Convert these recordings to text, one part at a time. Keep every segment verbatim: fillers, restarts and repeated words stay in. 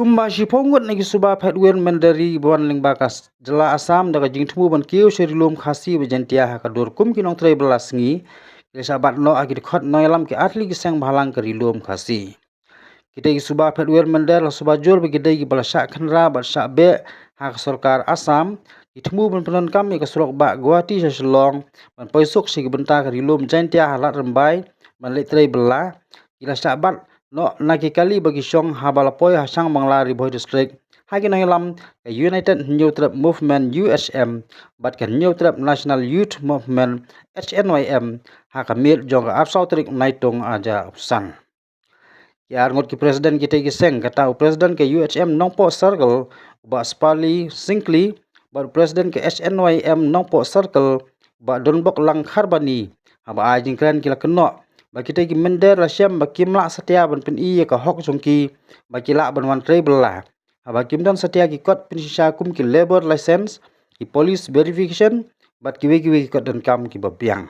Kumba shiphew ngut na ki suba phet wir mynder ri ba wan lyngba ka jylla Assam da ka jingthmu ban kiew sha ri lum Khasi bad Jaintia ha ka dur kum ki nongtrei bylla sngi, ki la shah bat noh ha ki dkhot nongïalam ki artylli ki seng bhalang ka ri lum Khasi. Kitei ki suba phet wir mynder la suba jur ba ki dei kiba la shah khynra bad shah beh ha ka sorkar Assam. Ki thmu ban pyndonkam ïa ka surok bah Guwahati sha Shillong ban poi suk sha ki bynta ka ri lum Jaintia ha Lad Rymbai ban leit trei bylla. Ki la shah bat noh na ki kali ba ki shong haba la poi ha Shangbangla, Ri Bhoi District, ha ki nongïalam ka United Hynñiewtrep Movement, U H M, bad ka Hynñiewtrep National Youth Movement, H N Y M, ha ka miet jong ka arphew saw tarik Naitung ar hajar arphew san. Ki arngut ki president kitei ki seng, kata u president ka U H M Nongpoh Circle, u Bah Sparly Syngkli, bad u president ka H N Y M Nongpoh Circle, u Bah Donbok Langkharbani, haba ai jingkren ki la kynnoh ba kitei ki mynder la shem ba kim lah satia ban pyni ïa ka hok jong ki ba ki lah ban wan trei bylla, haba kim don satia ki kot pynshisha kum ki labour license, ki police verification, bad kiwei kiwei ki kot donkam kiba biang.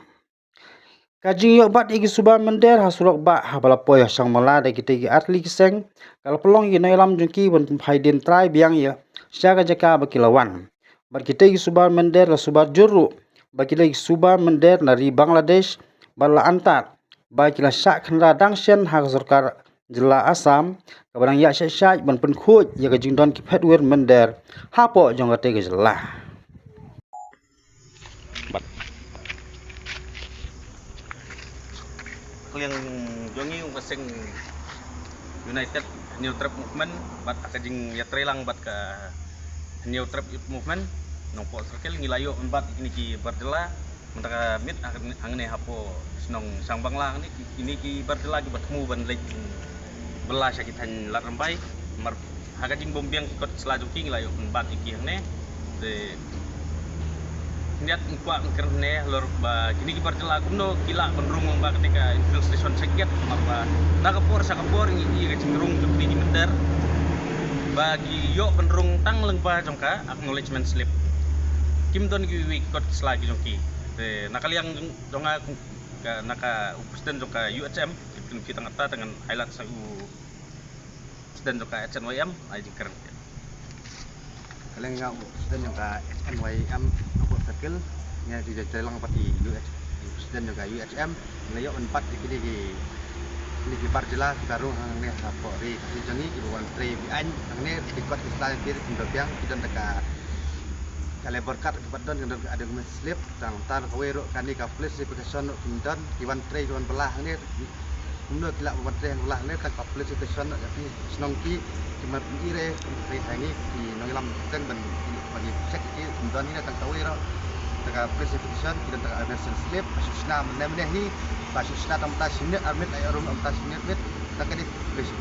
Ka jingïoh bat ïa ki suba mynder ha surok bah haba la poi ha Shangbangla da kitei ki artylli ki seng ka la pynlong ïa ki nongïalam jong ki ban phai dien trai biang ïa sha ka jaka ba ki la wan. Bad kitei ki suba mynder la suba jur ruh ba kitei ki suba mynder na ri Bangladesh bad la antad ba ki la shah khynra dang shen ha ka sorkar jylla Assam kaba dang ïaid shait shait ban pynkhuid ïa ka jingdon ki phet wir mynder hapoh jong katei ka jylla. Bad ka liang jong ngi, ka seng United Hynñiewtrep Movement bad ka jingïatreilang bad ka Hynñiewtrep Youth Movement Nongpoh Circle, ngi la ïoh ban bat ïa kine ki bar jylla mynta ka miet hangne hapoh shnong Shangbangla hangne, kine ki bar jylla kiba thmu ban leit bylla sha ki thaiñ Lad Rymbai. Mar ha ka jingbym biang ki kot ki sla jong ki, ngi la ïoh ban bat ïa ki hangne. Te khyndiat ngi kwah ban kren hangne halor ba kine ki bar jylla kumno ki lah ban rung lyngba kane ka infiltration secret, namar ba na ka por sha ka por ngi ïohi ïa ka jingrung jong kine ki mynder ba ki ïoh ban rung tang lyngba jong ka acknowledgement slip. Kim don kiwei ki kot ki sla ki jong ki. Te na ka liang jong, jong nga, ka, na ka u president jong ka U H M, ki, ki tang ata tang ngan highlight sa u president jong ka H N Y M ai jingkren. Ka liang nga u president jong ka H N Y M Nongpoh Circle, nga ju ïatreilang bad i U H, i president jong ka U H M, nga ïoh ban bat ïa kine ki, kine ki bar jylla kiba rung hangne hapoh ri Khasi jong ngi kiba wan trei be-aiñ hangne, ki kot ki sla jong ki kim don biang, ki don da ka, ka labour card kiba don, ki don ka acknowledgement slip, tang ta kawei ruh kane ka police verification ruh kim don, ki wan trei ki wan bylla hangne. Kumno ki lah ban wan trei bylla hangne, tang ka police verification ruh ïa ki shnong ki, ki mar pynï re, ki trei hangne, ki nongïalam seng ban, ban check ki, kim don hangne tang kawei ruh. Tang ka police verification, ki don tang ka acknowledgement slip, ba shu shna mynne mynne hi, ba shu shna tang mynta shi minit, ar minit, ai rum mynta shi minit, minit, tang kane police.